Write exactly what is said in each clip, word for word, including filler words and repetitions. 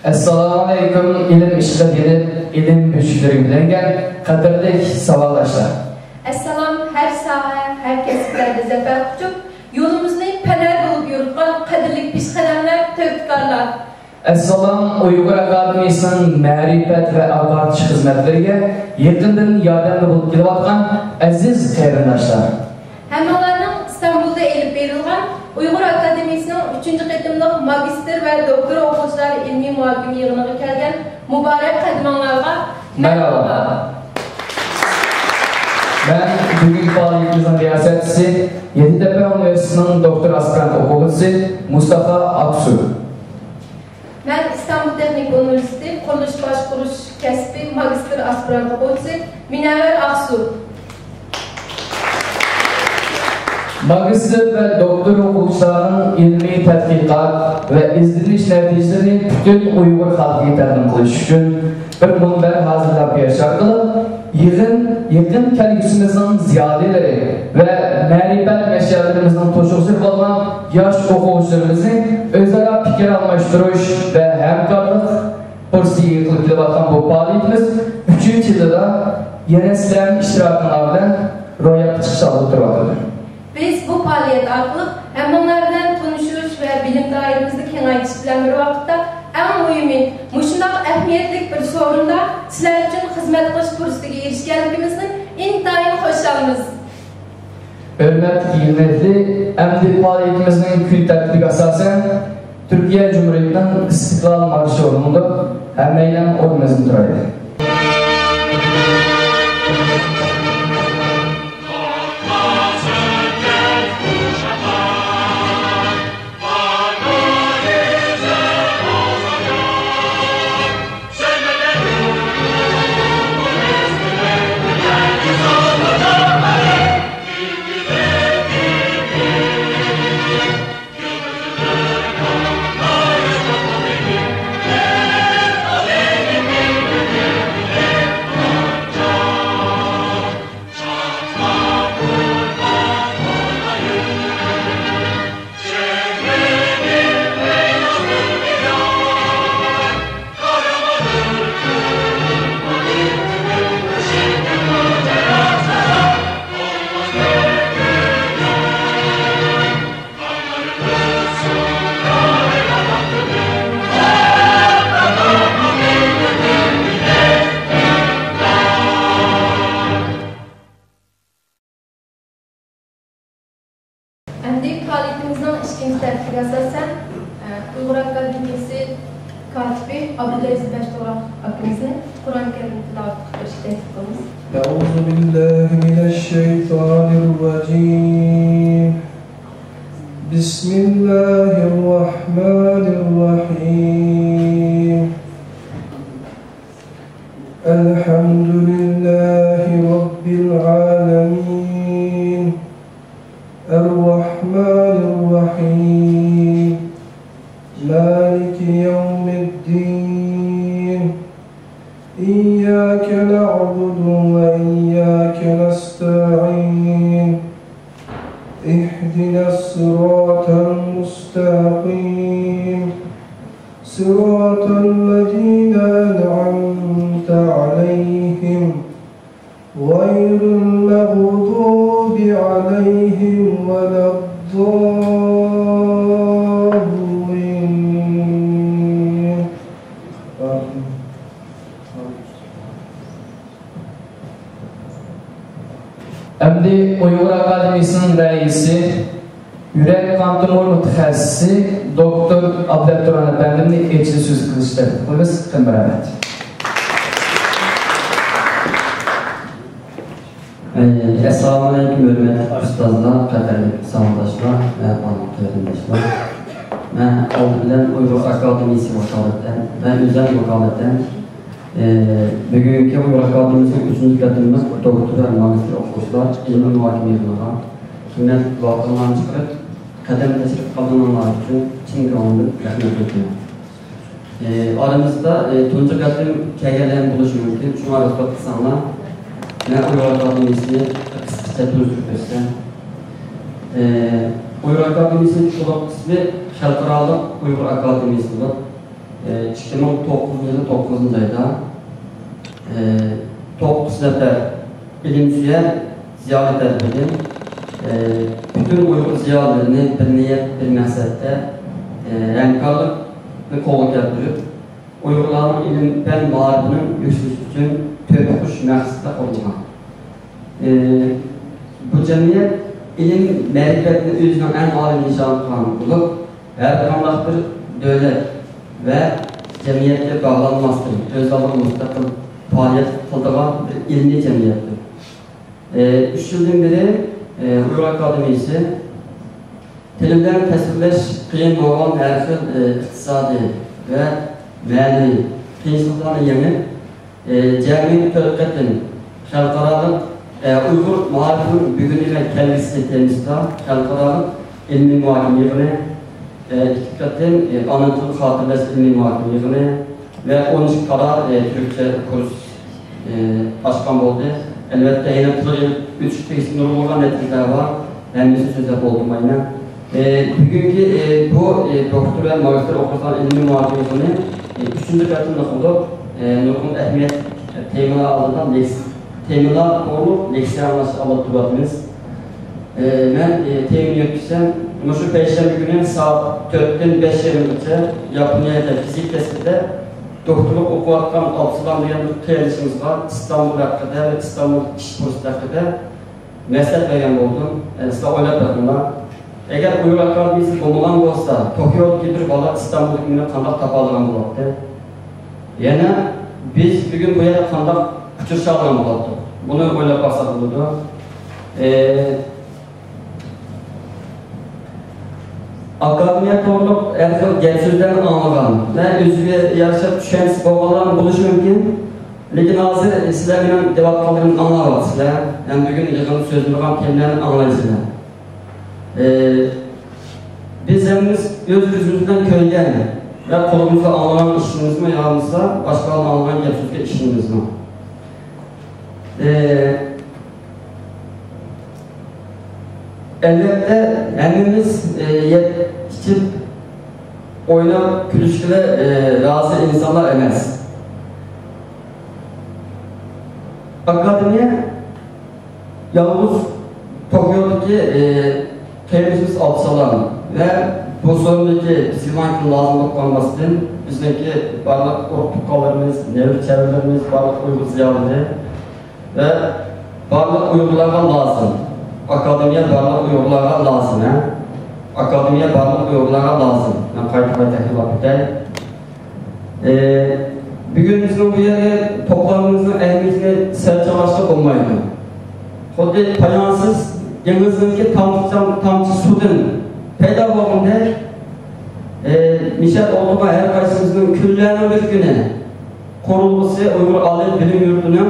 ئەسسالامۇئەلەيكۇم، ئىلىم ئىشقىدا يېنىپ، ئىلىم بۆشۈكلىرىگە بۆلەنگەن قەدىرلىك ساۋاقداشلار! ئەسسالام، ھەر ساھە، ھەر كەسىپلەردە زەپەر قۇچۇپ، يولىمىزنى پەنەر بولۇپ يورۇتقان قەدىرلىك پېشقەدەملەر، تۆھپىكارلار! ئەسسالام، ئۇيغۇر ئاكادېمىيىسىنىڭ مەرىپەت ۋە ئاگاھلىتىش خىزمەتلىرىگە يېقىندىن ياردەمدە بولۇپ كېلىۋاتقان ئەزىز قېرىنداشلار! ھەممىڭلارنىڭ ئىستانبۇلدا ئېلىپ بېرىلغان ئۇيغۇر ئاكادېمىيىسىنىڭ ئۈچىنچى قېتىملىق ماگىستىر ۋە دوكتور ئوقۇغۇچىلار ئىلمىي مۇھاكىمە يىغىنىغا كەلگەن مۇبارەك قەدىمىڭلارغا مەرھابا! مەرھابا! مەن بۈگۈنكى پائالىيىتىمىزنىڭ رىياسەتچىسى، يېزىتەپە ئۇنىۋېرسىتېتىنىڭ دوكتور ئاسپىرانت ئوقۇغۇچىسى مۇستافا ئاقسۇ. مەن ئىستانبۇل تېخنىكا ئۇنىۋېرسىتېتى قۇرۇلۇش باشقۇرۇش كەسپى ماگىستىر ئاسپىرانت ئوقۇغۇچىسى مۇنەۋۋەر ئاقسۇ. ماگىستىر ۋە دوكتور ئوقۇغۇچىلارنىڭ ئىلمىي تەتقىقات ۋە ئىزدىنىش نەتىجىلىرىنى پۈتۈن ئۇيغۇر خەلقىگە تەقدىم قىلىش ئۈچۈن بىر مۇنبەر ھازىرلاپ بېرىش ئارقىلىق، يىغىن يېقىن كەلگۈسىمىزنىڭ زىيالىيلىرى ۋە مەرىپەت مەشئەللىرىمىزنىڭ توشۇغۇچىلىرى بولغان ياش ئوقۇغۇچىلىرىمىزنى ئۆزئارا پىكىر ئالماشتۇرۇش ۋە ھەمكارلىق پۇرسىتىگە ئىگە قىلىپ كېلىۋاتقان بۇ پائالىيىتىمىز ئۈچىنچى يىلىدا يەنە سىلەرنىڭ ئىشتىراكىڭلار بىلەن روياپقا چىقىش ئالدىدا تۇرۇۋاتىدۇ. بىز بۇ پائالىيەت ئارقىلىق ھەممىڭلار بىلەن تونۇشۇش ۋە بىلىم دائىرىمىزنى كېڭەيتىش بىلەن بىر ۋاقىتتا، ئەڭ مۇھىمى، مۇشۇنداق ئەھمىيەتلىك بىر سورۇندا سىلەر ئۈچۈن خىزمەت قىلىش پۇرسىتىگە ئېرىشكەنلىكىمىزدىن ئىنتايىن خۇشالمىز. ھۆرمەتلىك يىغىن ئەھلى، ئەمدى پائالىيىتىمىزنىڭ كۈن تەرتىپىگە ئاساسەن، تۈركىيە جۇمھۇرىيىتىنىڭ ئىستىقلال مارشى ئورۇندىلىدۇ. ھەممەيلەن ئورنىمىزدىن تۇرايلى. ئەمدى پائالىيىتىمىزنىڭ ئىككىنچى تەرتىپىگە ئاساسەن، ئۇيغۇر ئاكادېمىيىسى كاتىپى ئابدۇلئەزىز بەشتوغراق ئاكىمىزنى قۇرئان كەرىم تىلاۋەت قىلىپ بېرىشكە تەكلىپ قىلىمىز. أعوذ بالله من الشيطان الرجيم. بسم الله الرحمن الرحيم. الحمد لله رب العالمين. الرحمن الرحيم. مالك يوم الدين. إياك نعبد وإياك نستعين. اهدنا الصراط المستقيم. صراط الذين أنعمت عليهم غير المغضوب عليهم ولا الضالين. آمين. ئەمدى ئۇيغۇر ئاكادېمىيىسىنىڭ رەئىسى، يۈرەك قان تومۇر مۇتەخەسسىسى دوكتور ئابلەت تۇران ئەپەندىمنى ئېچىلىش سۆزى قىلىشقا تەكلىپ قىلىمىز. قېنى بىر رەھمەت. ئەسسالامۇئەلەيكۇم، ھۆرمەتلىك ئۇستازلار، قەدىرلىك ساۋاقداشلار ۋە بارلىق قېرىنداشلار. مەن ئالدى بىلەن ئۇيغۇر ئاكادېمىيىسى ۋاكالىتەن ۋە ئۆزۈم ۋاكالىتەن، ئى، بۈگۈنكى ئۇيغۇر ئاكادېمىيىسىنىڭ ئۈچىنچى قېتىملىق دوكتور ھەم ماگىستىر ئوقۇغۇچىلار ئىلمىي مۇھاكىمە يىغىنىغا قىممەتلىك ۋاقتىڭلارنى چىقىرىپ، قەدەم تەشرىپ قىلغىنىڭلار ئۈچۈن چىن كۆڭلۈمدىن رەھمەت ئېيتىمەن. ئى، ئارىمىزدا، ئى، تۇنجى قېتىم كەلگەنلەر بولۇشى مۇمكىن، شۇڭا رۇخسەت قىلساڭلار، مەن ئۇيغۇر ئاكادېمىيىسىنى قىسقىچە تونۇشتۇرۇپ ئۆتسەم. ئى، ئۇيغۇر ئاكادېمىيىسىنىڭ تولۇق ئىسمى خەلقئارالىق ئۇيغۇر ئاكادېمىيىسى بولۇپ، ئىككى مىڭ توققۇزىنچى يىلى توققۇزىنچى ئايدا، ئە، توققۇز نەپەر ئىلىمسۆيەر زىيالىي تەرىپىدىن، ئە، پۈتۈن ئۇيغۇر زىيالىيلىرىنى بىر نىيەت، بىر مەقسەتتە، ئە، ھەمكارلىقنى قولغا كەلتۈرۈپ، ئۇيغۇرلارنىڭ ئىلىم-پەن مائارىپىنىڭ يۈكسىلىشى ئۈچۈن تۆھپە قوشۇش مەقسىتىدە قۇرۇلغان. ئى، بۇ جەمئىيەت ئىلىم-مەرىپەتنى ئۆزىنىڭ ئەڭ ئالىي نىشانى قىلغان بولۇپ، ھەر قانداق بىر دۆلەت ۋە جەمئىيەتكە باغلانماستىن، ئۆز ئالدىغا مۇستەقىل پائالىيەت قىلىدىغان بىر ئىلمىي جەمئىيەتتۇر. ئى، ئۈچ يىلدىن بېرى، ئى، ئۇيغۇر ئاكادېمىيىسى تىل بىلەن تەسۋىرلەش قىيىن بولغان ھەر خىل، ئى، ئىقتىسادىي ۋە مەنىۋى قىيىنچىلىقلارنى يېڭىپ، ئى، جەمئىي تۆت قېتىم خەلقئارالىق، ئى، ئۇيغۇر مائارىپىنىڭ بۈگۈنى ۋە كەلگۈسى تېمىسىدا خەلقئارالىق ئىلمىي مۇھاكىمە يىغىنى، ئى، ئىككى قېتىم، ئى، ئانا تىلنى خاتىرىلەش ئىلمىي مۇھاكىمە يىغىنى ۋە ئون ئىككى قاتار، ئى، تۈركچە كۇرس ئى، ئاچقان بولدى. ئەلۋەتتە، يەنە تىلغا ئېلىپ ئۆتۈشكە تېگىشلىك نۇرغۇنلىغان نەتىجىلەر بار. ھەممىسىنى سۆزلەپ بولدۇرمايمەن. ئى، بۈگۈنكى، ئى، بۇ، ئى، دوكتور ۋە ماگىستىر ئوقۇغۇچىلار ئىلمىي مۇھاكىمىسىنى، ئى، ئۈچىنچى قېتىملىق قىلدۇق. ئى، نۇرغۇن ئەھمىيەت تېمىلار ئالدىدا لېكس-، تېمىلار توغرۇلۇق لېكسىيە ئاڭلاشنى ئالدىراپ تۇرۇۋاتىمىز. ئى، مەن، ئى، تېمىنى يۆتكىسەم، مۇشۇ پەيشەنبە كۈنى سائەت تۆتتىن بەش يېرىمگىچە ياپونىيەدە فىزىكا كەسپىدە دوكتورلۇق ئوقۇۋاتقان ئابدۇسالام دېگەن بىر قېرىندىشىمىزغا ئىستانبۇل ھەققىدە ۋە ئىستانبۇلدىكى ئىش پۇرسىتى ھەققىدە مەسلىھەت بەرگەن بولدۇم. ئە، سىلەر ئويلاپ بېقىڭلار. ئەگەر ئۇيغۇر ئاكادېمىيىسى بولمىغان بولسا، توكيودىكى بىر بالا ئىستانبۇلدىكى مېنى قانداق تاپالىغان بولاتتى؟ يەنە بىز بۈگۈن بۇ يەردە قانداق ئۇچرىشالىغان بولاتتۇق؟ بۇنى ئويلاپ باقساق بولىدۇ. ئە، ئاكادېمىيە توغرۇلۇق ھەر خىل گەپ سۆزلەرنى ئاڭلىغان ۋە ئۆزىگە يارىشا چۈشەنچىسى بولغانلار بولۇشى مۇمكىن. لېكىن ھازىر سىلەر مېنىڭ دەۋاتقانلىرىمنى ئاڭلاۋاتىسىلەر ھەم بۈگۈن يىغىندا سۆزلىنىدىغان تېمىلارنى ئاڭلايسىلەر. ئى، بىز ھەممىمىز ئۆز كۆزىمىز بىلەن كۆرگەن ۋە قۇلىقىمىز بىلەن ئاڭلىغان ئىشىنىمىزمۇ يا بولمىسا باشقىلارنىڭ ئاڭلىغان گەپ سۆزىگە ئىشىنىمىزمۇ؟ ئى، ئەلۋەتتە، ھەممىمىز، ئى، يەپ ئىچىپ، ئويناپ، كۈلۈشكىلا، ئى، رازى ئىنسانلار ئەمەس. ئاكادېمىيە يالغۇز توكيودىكى، ئى، قېرىندىشىمىز ئابدۇسالام ۋە بوسۇغىدىكى بىزگە لازىم بولۇپ قالماستىن، بىزنىڭكى بارلىق ئۇرۇق-تۇغقانلىرىمىز، نەۋرە-چەۋرىلىرىمىز، بارلىق ئۇيغۇر زىيالىيلىرى، ۋە بارلىق ئۇيغۇرلارغا لازىم. ئاكادېمىيە بارلىق ئۇيغۇرلارغا لازىم، ھە؟ ئاكادېمىيە بارلىق ئۇيغۇرلارغا لازىم. مەن قايتا-قايتا تەكرارلاپ ئۆتەي. ئى، بۈگۈن بىزنىڭ بۇ يەرگە توپلانغىنىمىزنىڭ ئەھمىيىتىنى سەل چاغلاشقا بولمايدۇ. خۇددى پايانسىز دېڭىزنىڭكى تامچە، تامچە سۇدىن پەيدا بولغاندەك، ئى، مىشەل ئولتۇرغان ھەر قايسىمىزنىڭ كۈنلەرنىڭ بىر كۈنى قۇرۇلغۇسى ئۇيغۇر ئالىي بىلىم يۇرتىنىڭ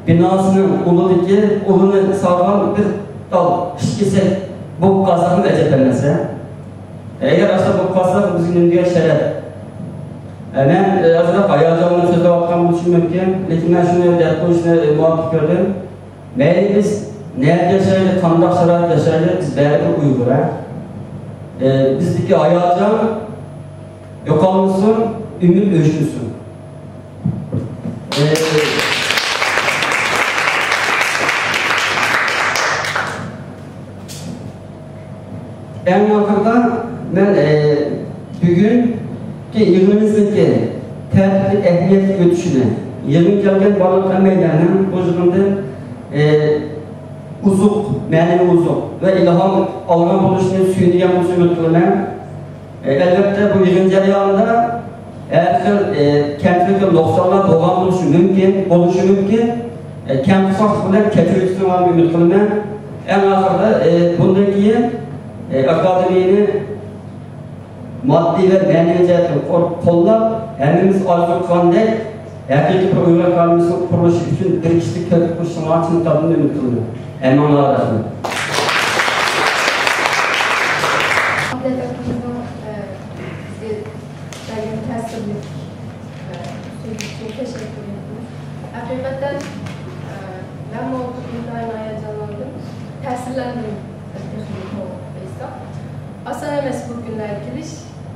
بىناسىنىڭ ئۇلىدىكى، ئۇلىنى سالغان بىر تال قىش كېسەك بولۇپ قالساقمۇ ئەجەب ئەمەس، ھە؟ ئەگەر ئاشۇنداق بولۇپ قالسا، بىزگە نېمە دېگەن شەرەپ؟ ئە، مەن، ئە، ئازراق ھاياجانلىنىپ سۆزلەۋاتقان بولۇشۇم مۇمكىن، لېكىن مەن شۇنى دەپ قويۇشنى، ئە، مۇۋاپىق كۆردۈم. مەيلى بىز نەدە ياشايلى، قانداق شارائىتتا ياشايلى، بىز بەرىبىر ئۇيغۇر، ھە؟ ئە، بىزدىكى ھاياجان يوقالمىسۇن، ئۈمىد ئۆچمىسۇن. ئەڭ ئاخىرىدا مەن، ئە، بۈگۈنكى يىغىنىمىزنىڭكى تەرتىپلىك ئەھمىيەتلىك ئۆتۈشىنى، يىغىنغا كەلگەن بارلىق ھەممەيلەننىڭ بۇ يىغىندىن، ئە، ئوزۇق، مەنىۋى ئوزۇق ۋە ئىلھام ئالغان بولۇشىنى، سۆيۈنگەن بولۇشىنى ئۈمىد قىلىمەن. ئەلۋەتتە، بۇ يىغىن جەريانىدا ھەر خىل، ئە، كەمچىلىك ۋە نۇقسانلار بولغان بولۇشى مۇمكىن، بولۇشى مۇمكىن. ئە، كەڭ قورساقلىق بىلەن كەچۈرۈشىڭلارنى ئۈمىد قىلىمەن. ئەڭ ئاخىرىدا، ئە، بۇندىن كېيىن، ئە، ئاكادېمىيەنى ماددىي ۋە مەنىۋى جەھەتتىن قول-، قوللاپ، ھەممىمىز ئارزۇ قىلغاندەك ھەقىقىي بىر ئۇيغۇر ئاكادېمىيەسىنىڭ قۇرۇلۇشى ئۈچۈن بىر كىشىلىك تۆھپە قوشۇشىڭلارنى چىن قەلبىمدىن ئۈمىد قىلىمەن. ھەممىڭلارغا رەھمەت. ئابلەت ئاكىمىزنىڭ، ئە، بىزگە بەرگەن تەسىرلىك، ئە، سۆزى ئۈچۈن تەشەككۈر ئېيتىمىز. ھەقىقەتەن، ئە، مەنمۇ ئولتۇرۇپ ئىنتايىن ھاياجانلاندىم، تەسىرلەندىم تېخىمۇ توغرا ئېيتساق. ئاسان ئەمەس بۇ كۈنلەرگە كېلىش.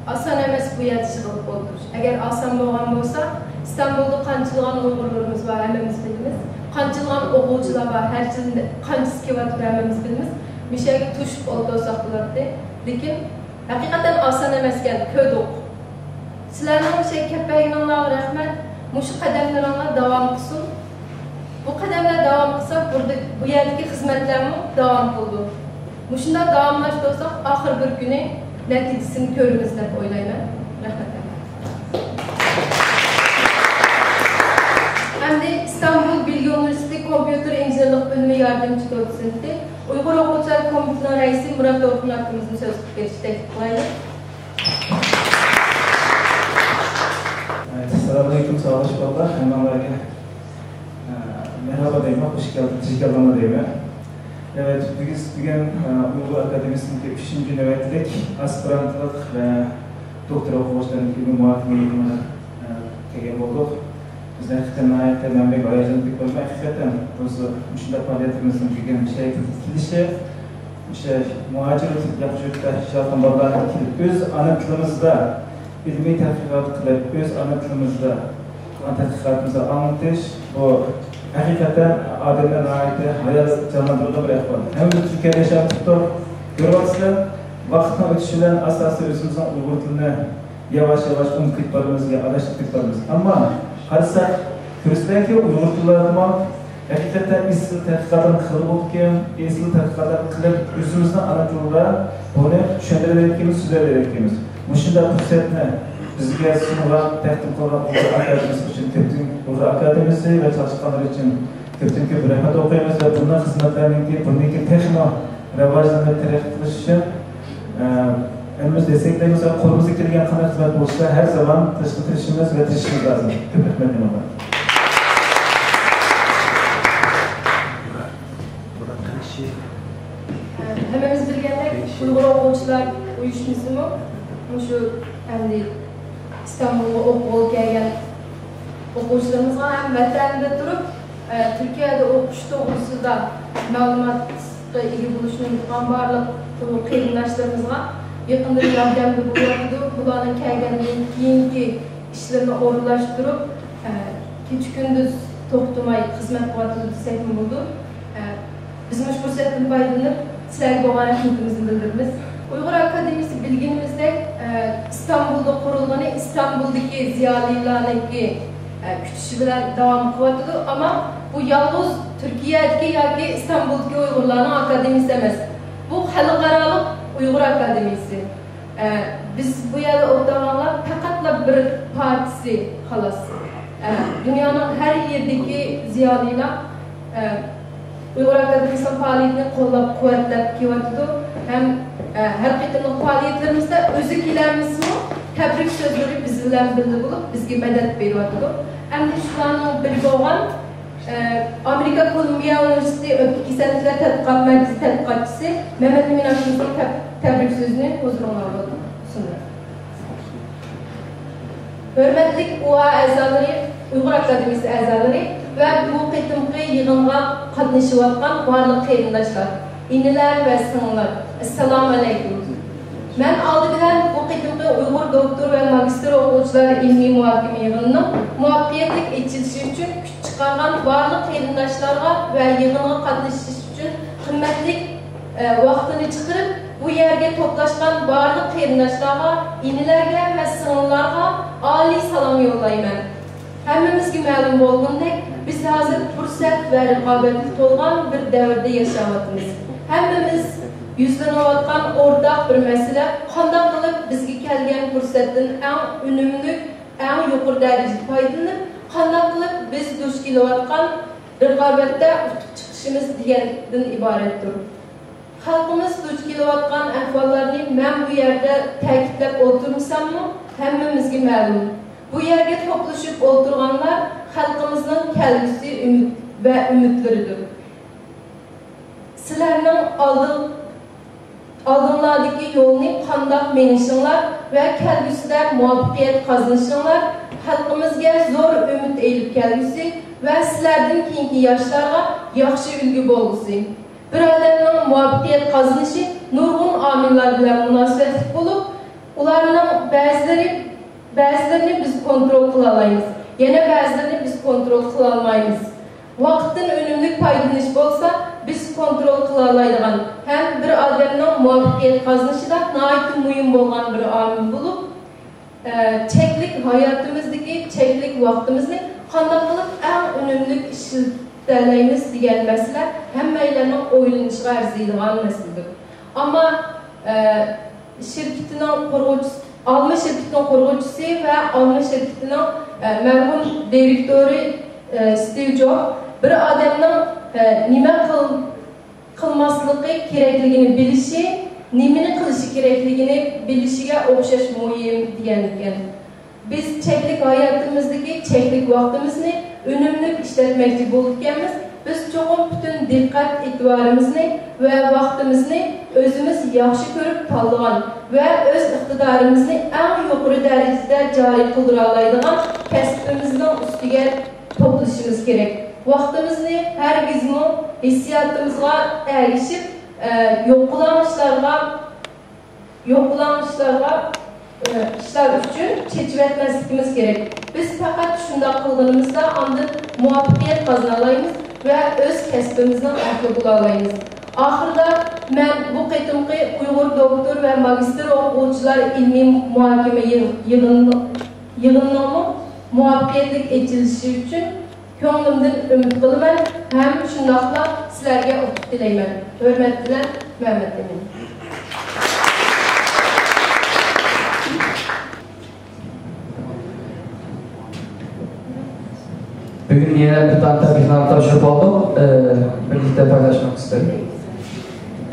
ئاسان ئەمەس بۇ يەردە يىغىلىپ ئولتۇرۇش. ئەگەر ئاسان بولغان بولسا، ئىستانبۇلدا قانچىلىغان ئۇيغۇرلىرىمىز بار، ھەممىمىز بىلىمىز. قانچىلىغان ئوقۇغۇچىلار بار، ھەر يىلى قانچىسى كېلىۋاتىدۇ، ھەممىمىز بىلىمىز. مۇشۇ يەرگە توشۇپ ئولتۇرساق بولاتتى. لېكىن ھەقىقەتەن ئاسان ئەمەسكەن، كۆردۇق. سىلەرنىڭ شەي كەپ بەرگىنىڭلارغا رەھمەت. مۇشۇ قەدەملىرىڭلار داۋام قىلسۇن. بۇ قەدەملەر داۋام قىلسا، بۇردا، بۇ يەردىكى خىزمەتلەرمۇ داۋام قىلىدۇ. مۇشۇنداق داۋاملاشتۇرساق، ئاخىر بىر كۈنى نەتىجىسىنى كۆرىمىز دەپ ئويلايمەن. رەھمەت. ئەمدى ئىستانبۇل بىلگە ئۇنىۋېرسىتېتى كومپيۇتېر ئىنژېنېرلىق بۆلۈمى ياردەمچى دوتسېنتى، ئۇيغۇر ئوقۇغۇچىلار كومىتېتىنىڭ رەئىسى مۇرات دورقۇن ئاكىمىزنى سۆز قىلىپ بېرىشكە تەكلىپ قىلايلى. ئەسسالامۇئەلەيكۇم، ساۋاقداش بالىلار، ھەممىڭلارگە، ئە، مەرھابا دەيمەن، خوش كەلدىڭ، تىجگەللىما دەيمەن. ئەۋەت، بۈگۈن، بۈگۈن، ئە، ئۇيغۇر ئاكادېمىيىسىنىڭكى ئۈچىنچى نۆۋەتلىك ئاسپىرانتلىق ۋە دوكتور ئوقۇغۇچىلارنىڭكى ئىلمىي مۇھاكىمە يىغىنىغا، ئە، كەلگەن بولدۇق. بىز ھەقىقەتەن ناھايىتى مەن بەك ھاياجانلىنىپ كەتتىم. ھەقىقەتەن بۇ، مۇشۇنداق پائالىيەتلىرىمىزنىڭ بۈگۈن مۇشۇ يەرگە كېلىشى، مۇشۇ مۇھاجىر ياخشى يۇرتتا ياشاۋاتقان بالىلارنىڭ كېلىپ ئۆز ئانا تىلىمىزدا ئىلمىي تەتقىقات قىلىپ، ئۆز ئانا تىلىمىزدا تەتقىقاتىمىزنى ئاڭلىتىش، بۇ ھەقىقەتەن ئادەمنى ناھايىتى ھاياجانلاندۇرىدىغان بىر ئەھۋال. ھەممىمىز تۈركىيەدە ياشاپ تۇرۇپ كۆرۈۋاتىسىلەر، ۋاقىتنىڭ ئۆتۈشى بىلەن ئاستا-ئاستا ئۆزىمىزنىڭ ئۇيغۇر تىلىنى ياۋاش-ياۋاش ئۇنتۇپ كېتىپ بارىمىز يا ئاداشتۇرۇپ كېتىپ بارىمىز. ئەمما قارىساق، كۆرىسىلەركى، ئۇيغۇر تىللىرىمۇ ھەقىقەتەن ئېسىل تەتقىقاتلارنى قىلغان بولىدىكەن، ئېسىل تەتقىقاتلارنى قىلىپ، ئۆزىمىزنىڭ ئانا تىلىدا بۇنى چۈشەندۈرەلەيدىكەنمىز، سۆزلەيدىكەنمىز. مۇشۇنداق پۇرسەتنى بىزگە سۇنغان، تەقدىم قىلغان ئۇيغۇر ئاكادېمىيىسى ئۈچۈن كۆپتىن، ئۇيغۇر ئاكادېمىيىسى ۋە چالىشقانلىرى ئۈچۈن كۆپتىن كۆپ رەھمەت ئوقۇيمىز ۋە بۇنداق خىزمەتلەرنىڭكى بۇندىن كېيىن تېخىمۇ راۋاجلىنىپ تەرەققىي قىلىشى ئۈچۈن، ئە، ھەممىمىز دېسەك دەيمىز، قولىمىزدىن كېلگەن قانداق خىزمەت بولسا ھەر زامان قىلىشقا تىرىشىمىز ۋە تىرىشىشىمىز لازىم. كۆپ رەھمەت دەيمەن. ھەممىمىز بىلگەندەك، ئۇيغۇر ئوقۇغۇچىلار ئۇيۇشمىسىمۇ مۇشۇ ئەمدى ئىستانبۇلغا ئوقۇغىلى كەلگەن ئوقۇغۇچىلىرىمىزغا ھەم ۋەتەندە تۇرۇپ، ئە، تۈركىيەدە ئوقۇش توغرىسىدا مەلۇماتقا ئىگە بولۇشنى ئۇنتۇغان بارلىق ئۇيغۇر قېرىنداشلىرىمىزغا يېقىندىن ياردەمدە بولۇۋاتىدۇ. بۇلارنىڭ كەلگەندىن كېيىنكى ئىشلىرىنى ئورۇنلاشتۇرۇپ، ئە، كېچە-كۈندۈز توختىماي خىزمەت قىلىۋاتىدۇ دېسەكمۇ بولىدۇ. ئە، بىز مۇشۇ پۇرسەتتىن پايدىلىنىپ، سىلەرگە بولغان رەھمىتىمىزنى بىلدۈرىمىز. ئۇيغۇر ئاكادېمىيىسى بىلگىنىمىزدەك، ئە، ئىستانبۇلدا قۇرۇلغىنى ئىستانبۇلدىكى زىيالىيلارنىڭكى، ئە، كۈتۈشى بىلەن داۋام قىلىۋاتىدۇ. ئەمما بۇ يالغۇز تۈركىيەدىكى ياكى ئىستانبۇلدىكى ئۇيغۇرلارنىڭ ئاكادېمىيىسى ئەمەس. بۇ خەلقئارالىق ئۇيغۇر ئاكادېمىيىسى. ئە، بىز بۇ يەردە ئولتۇرغانلار پەقەتلا بىر پارچىسى، خالاس. ئە، دۇنيانىڭ ھەر يېرىدىكى زىيالىيلار، ئە، ئۇيغۇر ئاكادېمىيىسىنىڭ پائالىيىتىنى قوللاپ-قۇۋۋەتلەپ كېلىۋاتىدۇ. ھەم، ئە، ھەر قېتىملىق پائالىيەتلىرىمىزدە ئۆزى كېلەلمىسىمۇ، تەبرىك سۆزلىرى بىز بىلەن بىللە بولۇپ، بىزگە مەدەت بېرىۋاتىدۇ. ئەمدى شۇلارنىڭ بىرى بولغان ئامېرىكا كولۇمبىيە ئۇنىۋېرسىتېتى ئۆپكە كېسەللىكلەر تەتقىقات مەركىزى تەتقىقاتچىسى مەمەت ئەمىن ئاكىمىزنىڭ تەب-، تەبرىك سۆزىنى ھۇزۇرۇڭلارغا سۇنىمەن. ھۆرمەتلىك ئۇ ئا ئەزالىرى، ئۇيغۇر ئاكادېمىيىسى ئەزالىرى ۋە بۇ قېتىمقى يىغىنغا قاتنىشىۋاتقان بارلىق قېرىنداشلار، ئىنىلەر ۋە سىڭىللار، ئەسسالامۇئەلەيكۇم. مەن ئالدى بىلەن بۇ قېتىمقى ئۇيغۇر دوكتور ۋە ماگىستىر ئوقۇغۇچىلار ئىلمىي مۇھاكىمە يىغىنىنىڭ مۇۋەپپەقىيەتلىك ئېچىلىشى ئۈچۈن كۈچ چىقارغان بارلىق قېرىنداشلارغا ۋە يىغىنغا قاتنىشىش ئۈچۈن قىممەتلىك، ئە، ۋاقتىنى چىقىرىپ، بۇ يەرگە توپلاشقان بارلىق قېرىنداشلارغا، ئىنىلەرگە ۋە سىڭىللارغا ئالىي سالام يوللايمەن. ھەممىمىزگە مەلۇم بولغىنىدەك، بىز ھازىر پۇرسەت ۋە رىقابەتكە تولغان بىر دەۋردە ياشاۋاتىمىز. ھەممىمىز يۈزلىنىۋاتقان ئورتاق بىر مەسىلە، قانداق قىلىپ بىزگە كەلگەن پۇرسەتتىن ئەڭ ئۈنۈملۈك، ئەڭ يۇقىرى دەرىجىدە پايدىلىنىپ، قانداق قىلىپ بىز دۇچ كېلىۋاتقان رىقابەتتە ئۇتۇپ چىقىشىمىز دېگەندىن ئىبارەتتۇر. خەلقىمىز دۇچ كېلىۋاتقان ئەھۋاللارنى مەن بۇ يەردە تەكىتلەپ ئولتۇرمىساممۇ، ھەممىمىزگە مەلۇم. بۇ يەرگە توپلىشىپ ئولتۇرغانلار خەلقىمىزنىڭ كەلگۈسى ئۈمىد ۋە ئۈمىدلىرىدۇر. سىلەرنىڭ ئالدىڭ-، ئالدىڭلاردىكى يولنى قانداق مېڭىشىڭلار ۋە كەلگۈسىدە مۇۋەپپەقىيەت قازىنىشىڭلار خەلقىمىزگە زور ئۈمىد ئېلىپ كەلگۈسى ۋە سىلەردىن كېيىنكى ياشلارغا ياخشى ئۈلگە بولغۇسى. بىر ئادەمنىڭ مۇۋەپپەقىيەت قازىنىشى نۇرغۇن ئامىللار بىلەن مۇناسىۋەتلىك بولۇپ، ئۇلارنىڭ بەزىلىرى، بەزىلىرىنى بىز كونترول قىلالايمىز، يەنە بەزىلىرىنى بىز كونترول قىلالمايمىز. ۋاقىتتىن ئۈنۈملۈك پايدىلىنىش بولسا، بىز كونترول قىلالايدىغان ھەم بىر ئادەمنىڭ مۇۋەپپەقىيەت قازىنىشىدا ناھايىتى مۇھىم بولغان بىر ئامىل بولۇپ، ئە، چەكلىك ھاياتىمىزدىكى چەكلىك ۋاقتىمىزنى قانداق قىلىپ ئەڭ ئۈنۈملۈك ئىشلىتەلەيمىز دېگەن مەسىلە ھەممەيلەننىڭ ئويلىنىشىغا ئەرزىيدىغان مەسىلىدۇر. ئەمما، ئە، شىركىتىنىڭ قۇرغۇچىسى، ئالما شىركىتىنىڭ قۇرغۇچىسى ۋە ئالما شىركىتىنىڭ، ئە، مەرھۇم دىرېكتورى، ئە، ستىۋ جوب بىر ئادەمنىڭ، ئە، نېمە قىل-، قىلماسلىقى كېرەكلىكىنى بىلىشى، نېمىنى قىلىشى كېرەكلىكىنى بىلىشىگە ئوخشاش مۇھىم دېگەن ئىكەن. بىز چەكلىك ھاياتىمىزدىكى چەكلىك ۋاقتىمىزنى ئۈنۈملۈك ئىشلەتمەكچى بولىدىكەنمىز، بىز چوقۇم پۈتۈن دىققەت ئېتىبارىمىزنى ۋە ۋاقتىمىزنى ئۆزىمىز ياخشى كۆرۈپ تاللىغان ۋە ئۆز ئىقتىدارىمىزنى ئەڭ يۇقىرى دەرىجىدە جارى قىلدۇرالايدىغان كەسپىمىزنىڭ ئۈستىگە توپلىشىمىز كېرەك. ۋاقتىمىزنى ھەرگىزمۇ ھېسسىياتىمىزغا ئەگىشىپ، ئە، يوقىلاڭ ئىشلارغا يوقىلاڭ ئىشلارغا، ئىشلار ئۈچۈن چېچىۋەتمەسلىكىمىز كېرەك. بىز پەقەت شۇنداق قىلغىنىمىزدا ئاندىن مۇۋەپپەقىيەت قازىنالايمىز ۋە ئۆز كەسپىمىزنىڭ ئەھلى بولالايمىز. ئاخىرىدا مەن بۇ قېتىمقى ئۇيغۇر دوكتور ۋە ماگىستىر ئوقۇغۇچىلار ئىلمىي مۇھاكىمە يىغ-، يىغىنىنىڭمۇ مۇۋەپپەقىيەتلىك ئېچىلىشى ئۈچۈن كۆڭلۈمدىن ئۈمىد قىلىمەن ھەم شۇنداقلا سىلەرگە ئۇتۇق تىلەيمەن. ھۆرمەت بىلەن، مەمەت ئىمىن. بۈگۈن يەنە بىر دانە تەبرىكنامە تاپشۇرۇپ ئالدۇق. ئى، بىرلىكتە پايلاشماق ئىستەيمەن.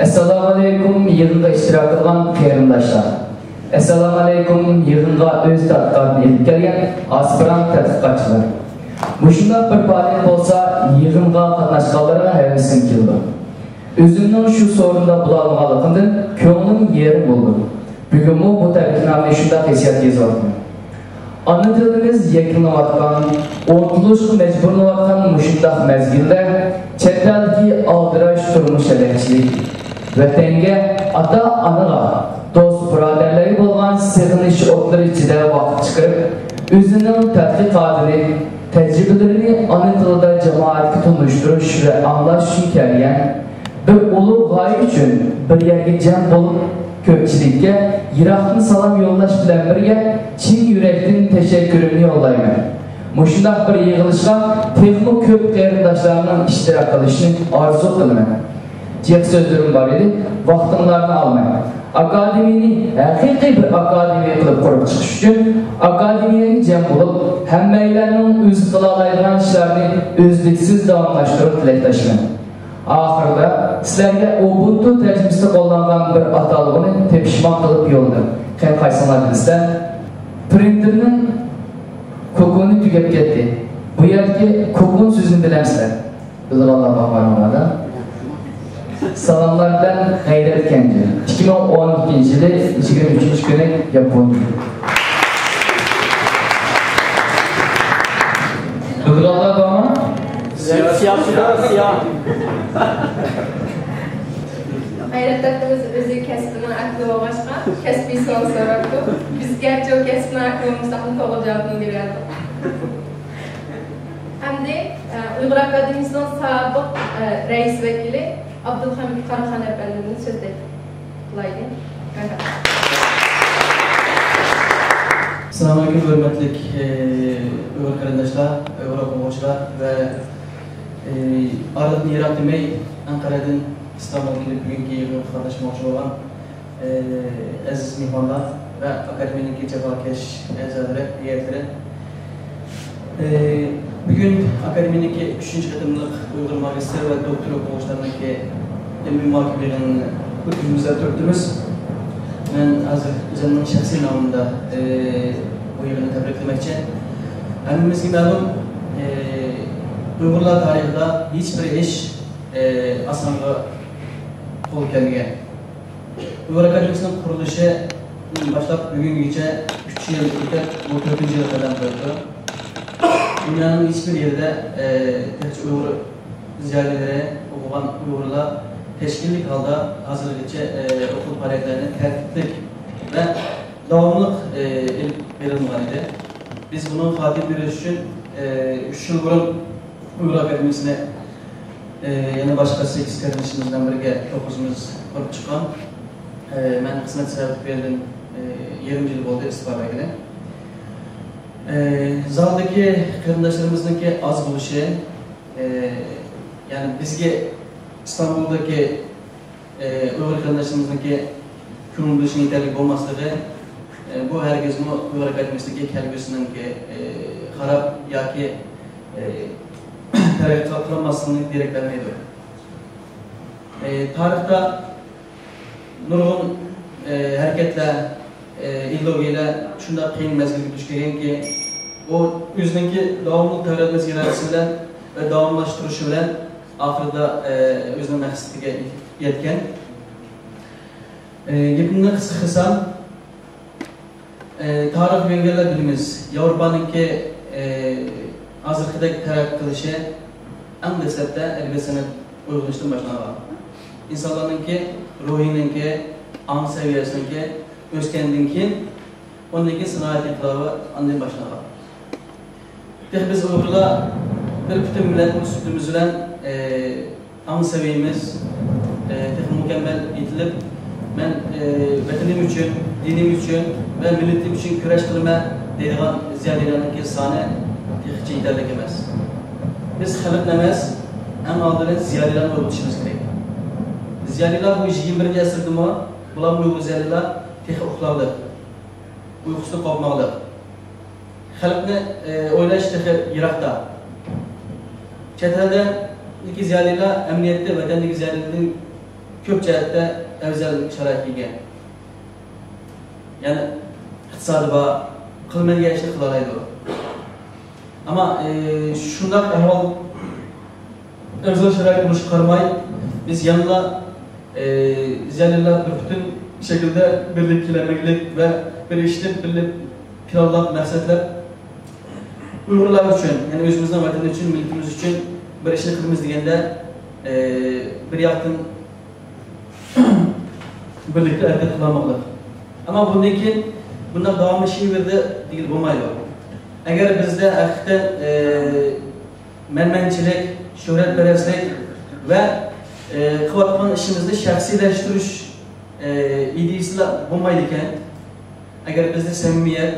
ئەسسالامۇئەلەيكۇم، يىغىنغا ئىشتىراك قىلغان قېرىنداشلار. ئەسسالامۇئەلەيكۇم، يىغىنغا ئۆز تەتقىقاتىنى ئېلىپ كەلگەن ئاسپىرانت تەتقىقاتچىلار. مۇشۇنداق بىر پائالىيەت بولسا، يىغىنغا قاتناشقانلارغا ھەۋىسىم كېلىدۇ. ئۆزۈمنىڭ شۇ سورۇندا بولالمىغانلىقىمدىن كۆڭلۈم يېرىم بولىدۇ. بۈگۈنمۇ بۇ تەبرىكنامىنى شۇنداق ھېسسىيات يېزىۋاتىمەن. ئانا تىلىمىز يەكۈنلىنىۋاتقان، ئۇنتۇلۇشقا مەجبۇرلىنىۋاتقان مۇشۇنداق مەزگىلدە، چەت ئەلدىكى ئالدىراش تۇرمۇش ھەلەكچىلىك، ۋەتەنگە، ئاتا-ئانىغا، دوست-بۇرادەرلەرگە بولغان سېغىنىش ئوتلىرى ئىچىدە ۋاقىت چىقىرىپ، ئۆزىنىڭ تەتقىقاتىنى، تەجرىبىلىرىنى ئانا تىلىدا جامائەتكە تونۇشتۇرۇش ۋە ئاڭلاش ئۈچۈن كەلگەن، بىر ئۇلۇغ غايە ئۈچۈن بىر يەرگە جەم بولۇپ، كۆپچىلىككە يىراقتىن سالام يوللاش بىلەن بىرگە، چىن يۈرەكتىن تەشەككۈرۈمنى يوللايمەن. مۇشۇنداق بىر يىغىلىشقا تېخىمۇ كۆپ قېرىنداشلارنىڭ ئىشتىراك قىلىشىنى ئارزۇ قىلىمەن. جىق سۆزلىرىم بار ئىدى، ۋاقتىڭلارنى ئالماي. ئاكادېمىيەنى ھەقىقىي بىر ئاكادېمىيە قىلىپ قۇرۇپ چىقىش ئۈچۈن، ئاكادېمىيەگە جەم بولۇپ، ھەممەيلەننىڭ ئۆزى قىلالايدىغان ئىشلارنى ئۈزلۈكسىز داۋاملاشتۇرۇپ تىلەكداشمەن. ئاخىرىدا سىلەرگە ئوبۇنتۇ تەرجىمىسىدە قوللانغان بىر ئاتالغۇنى تېپىشماق قىلىپ يوللىدىم. قېنى، قايسىڭلار بىلىسىلەر؟ پرىنتېرنىڭ كوكونى تۈگەپ كەتتى. بۇ يەردىكى كوكون سۆزىنى بىلەمسىلەر؟ بىلىدىغانلار بار، بارمىغانلار. سالاملار بىلەن، غەيرەت كەنجى. ئىككى مىڭ ئون ئىككىنچى يىلى يىگىرمە ئۈچىنچى كۈنى ياپونىيە. بىلىدىغانلار بارمۇ؟ سىياسىي، سىياسىي. غەيرەت ئاكىمىز ئۆزى كەسپىنىڭ ئەھلى بولغاچقا، كەسپىي سوئال سوراپتۇ. بىز گەرچە ئۇ كەسپىنىڭ ئەھلى بولمىساقمۇ، توغرا جاۋابنى بېرەلىدۇق. ئەمدى، ئە، ئۇيغۇر ئاكادېمىيىسىنىڭ سابىق، ئە، رەئىس ۋەكىلى ئابدۇلخەمىت قاراخان ئەپەندىمدىن سۆز تەكلىپ قىلايلى. مەرھەبا. ئەسسالامۇئەلەيكۇم، ھۆرمەتلىك، ئە، ئۇيغۇر قېرىنداشلار، ئۇيغۇر ئوقۇغۇچىلار ۋە، ئە، ئارىلىقنى يىراق دېمەي، ئەنقەرەدىن ئىستانبۇلغا كېلىپ، بۈگۈنكى يىغىنغا قاتناشماقچى بولغان ئەزىز مېھمانلار ۋە ئاكادېمىيەنىڭكى جاپاكەش ئەزالىرى، ھەيئەتلىرى. بۈگۈن ئاكادېمىيەنىڭكى ئۈچىنچى قېتىملىق ئۇيغۇر ماگىستىر ۋە دوكتور ئوقۇغۇچىلارنىڭكى ئىلمىي مۇھاكىمە يىغىنىنى ئۆتكۈزۈمىز دەپ تۇرۇپتىمىز. مەن ھازىر ئۆزۈمنىڭ شەخسىي نامىمدا، ئى، بۇ يىغىننى تەبرىكلىمەكچى. ھەممىمىزگە مەلۇم، ئى، ئۇيغۇرلار تارىخىدا ھېچ بىر ئىش، ئى، ئاسانغا قول كەلمىگەن. ئۇيغۇر ئاكادېمىيىسىنىڭ قۇرۇلۇشىدىن باشلاپ بۈگۈنگىچە ئۈچ يىل ئۆتۈپ، بۇ تۆتىنچى يىلغا قەدەم قويۇپتۇ. دۇنيانىڭ ھېچ بىر يېرىدە، ئى، تېخىچە ئۇيغۇر زىيالىيلىرى، ئوقۇغان ئۇيغۇرلار تەشكىللىك ھالدا ھازىرغىچە، ئى، ئوقۇل پائالىيەتلەرنى تەرتىپلىك ۋە داۋاملىق، ئى، ئېلىپ بېرىلمىغان ئىدى. بىز بۇنىڭ خاتىمە بېرىش ئۈچۈن، ئى، ئۈچ يىل بۇرۇن ئۇيغۇر ئاكادېمىيىسىنى، ئى، يەنە باشقا سەككىز قېرىندىشىمىز بىلەن بىرگە توققۇزىمىز قۇرۇپ چىققان. ئى، مەن خىزمەت سەۋەبى تۈپەيلىدىن، ئى، يېرىم يىل بولدى ئىستېپا بەرگىلى. ئى، زالدىكى قېرىنداشلىرىمىزنىڭكى ئاز بولۇشى، ئى، يەنى بىزگە ئىستانبۇلدىكى ئى، ئۇيغۇر قېرىنداشلىرىمىزنىڭكى كۆڭۈل بۆلۈشىنىڭ يېتەرلىك بولماسلىقى، ئى، بۇ ھەرگىزمۇ ئۇيغۇر ئاكادېمىيىسىدىكى كەلگۈسىنىڭكى، ئى، خاراب ياكى، ئى، تەرەققىي قىلالماسلىقىنى دېرەك بەرمەيدۇ. ئى، تارىختا نۇرغۇن، ئى، ھەرىكەتلەر، ئى، ئىدېئولوگىيەلەر شۇنداق قىيىن مەزگىلگە دۇچ كەلگەنكى، ئۇ ئۆزىنىڭكى داۋاملىق تەۋرەنمەس ئىرادىسى بىلەن ۋە داۋاملاشتۇرۇشى بىلەن ئاخىرىدا، ئى، ئۆزىنىڭ مەقسىتىگە يەتكەن. ئى، گېپىمنى قىسقا قىلسام، ئى، تارىخ ئۆگەنگەنلەر بىلىمىز، ياۋروپانىڭكى، ئى، ھازىرقىدەك تەرەققىي قىلىشى ئەڭ دەسلەپتە ئەدەبىيات سەنئەت ئويغىنىشتىن باشلانغان. ئىنسانلارنىڭكى روھىنىڭكى، ئاڭ سەۋىيەسىنىڭكى ئۆسكەندىن كېيىن، ئۇندىن كېيىن سانائەت ئىنقىلابى ئاندىن باشلانغان. تېخى بىز ئۇيغۇرلار بىر پۈتۈن مىللەت سۈپىتىمىز بىلەن، ئى، ئاڭ سەۋىيەمىز، ئى، تېخى مۇكەممەل يېتىلىپ، مەن، ئى، ۋەتىنىم ئۈچۈن، دىنىم ئۈچۈن ۋە مىللىتىم ئۈچۈن كۈرەش قىلىمەن دەيدىغان زىيالىيلارنىڭكى سانى تېخىچە يېتەرلىك ئەمەس. بىز خەلقنى ئەمەس، ئەڭ ئالدى بىلەن زىيالىيلارنى ئويغىتىشىمىز كېرەك. زىيالىيلار بۇ يىگىرمە بىرىنچى ئەسىردىمۇ، بۇلارمۇ ئۇيغۇر زىيالىيلار تېخى ئۇخلاۋاتىدۇ. ئۇيقۇسىدىن قوپماڭلار. خەلقنى، ئى، ئويلاش تېخى يىراقتا. چەت ئەلدىكى زىيالىيلار ئەمەلىيەتتە ۋەتەندىكى زىيالىيلاردىن كۆپ جەھەتتە ئەۋزەل شارائىتقا ئىگە. يەنى ئىقتىسادى بار، قىلمايدىغان ئىشنى قىلالايدۇ. ئەمما، ئى، شۇنداق ئەھۋال ئەۋزەل شارائىت بولۇشىغا قارىماي، بىز يەنىلا، ئى، زىيالىيلار بىر پۈتۈن شەكىلدە بىرلىككە كېلەلمەكلىك ۋە بىر ئىشنى بىرلىك پىلانلاپ، مەقسەتلەپ، ئۇيغۇرلار ئۈچۈن، يەنى ئۆزىمىزنىڭ ۋەتىنى ئۈچۈن، مىللىتىمىز ئۈچۈن بىر ئىشنى قىلىمىز دېگەندە، ئى، بىر ياقتىن بىرلىكتە ھەرىكەت قىلالمىغانلىق. ئەمما بۇندىن كېيىن بۇنداق داۋاملىشىۋېرىدۇ دېگىلى بولمايدۇ. ئەگەر بىزدە ھەقىقەتەن، ئى، مەنمەنچىلىك، شۆھرەتپەرەسلىك ۋە، ئى، قىلىۋاتقان ئىشىمىزنى شەخسىيلەشتۈرۈش، ئى، ئىدىيىسىلا بولمايدىكەن، ئەگەر بىزدە سەمىمىيەت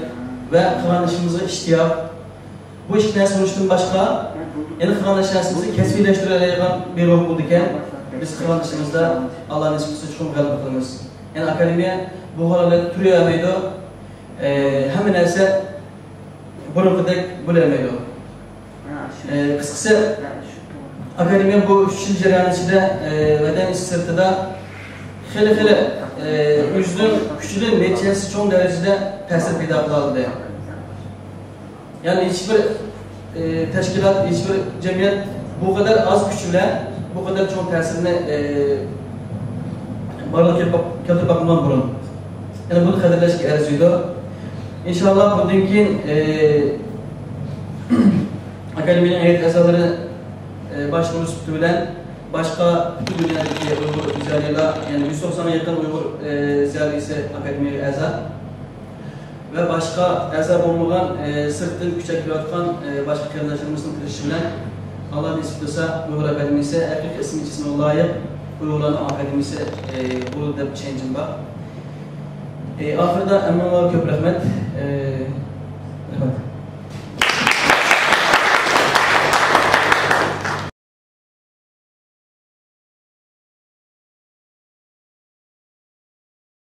ۋە قىلغان ئىشىمىزغا ئىشتىياق، بۇ ئىككى نەرسە بولۇشتىن باشقا، يەنە قىلغان ئىش نەرسىمىزنى كەسپىيلەشتۈرەلەيدىغان بىر روھ بولىدىكەن، بىز قىلغان ئىشىمىزدا ئاللا نېسىپ قىلسا چوقۇم غەلىبە قىلىمىز. يەنى ئاكادېمىيە بۇ ھالەتتە تۇرۇۋەرمەيدۇ. ئى، ھەممە نەرسە بۇرۇنقىدەك بولالمايدۇ. ئى، قىسقىسى، ئاكادېمىيە بۇ ئۈچ يىل جەريانى ئىچىدە، ئى، ۋەتەن ئىچى سىرتىدا خېلى، خېلى، ئى، ئۆزىنىڭ كۈچىدىن نەچچە ھەسسە چوڭ دەرىجىدە تەسىر پەيدا قىلالىدى. يەنى ھېچبىر، ئى، تەشكىلات، ھېچبىر جەمئىيەت بۇ قەدەر ئاز كۈچ بىلەن بۇ قەدەر چوڭ تەسىرنى، ئى، بارلىققا كەلتۈرۈپ باق-، كەلتۈرۈپ باقمىغان بۇرۇن. يەنى بۇنى قەدىرلەشكە ئەرزىيدۇ. ئىنشاللا بۇندىن كېيىن، ئى، ئاكادېمىيەنىڭ ھەيئەت ئەزالىرى، ئى، باشلىقى سۈپىتى بىلەن باشقا پۈتۈن دۇنيادىكى ئۇيغۇر زىيالىيلار، يەنى يۈز توقسانغا يېقىن ئۇيغۇر، ئى، زىيالىيسى ئاكادېمىيەگە ئەزا. ۋە باشقا ئەزا بولمىغان، ئى، سىرتتىن كۈچەپ كېلىۋاتقان، ئى، باشقا قېرىنداشلىرىمىزنىڭ تىرىشىشى بىلەن، ئاللا نېسىپ قىلسا، ئۇيغۇر ئاكادېمىيىسى ھەقىقىي ئىسمى جىسمىنىڭ لايىق ئۇيغۇرلارنىڭ ئاكادېمىيىسى، ئى، بولىدۇ دەپ ئىشەنچىم بار. ئى، ئاخىرىدا ھەممىڭلارغا كۆپ رەھمەت.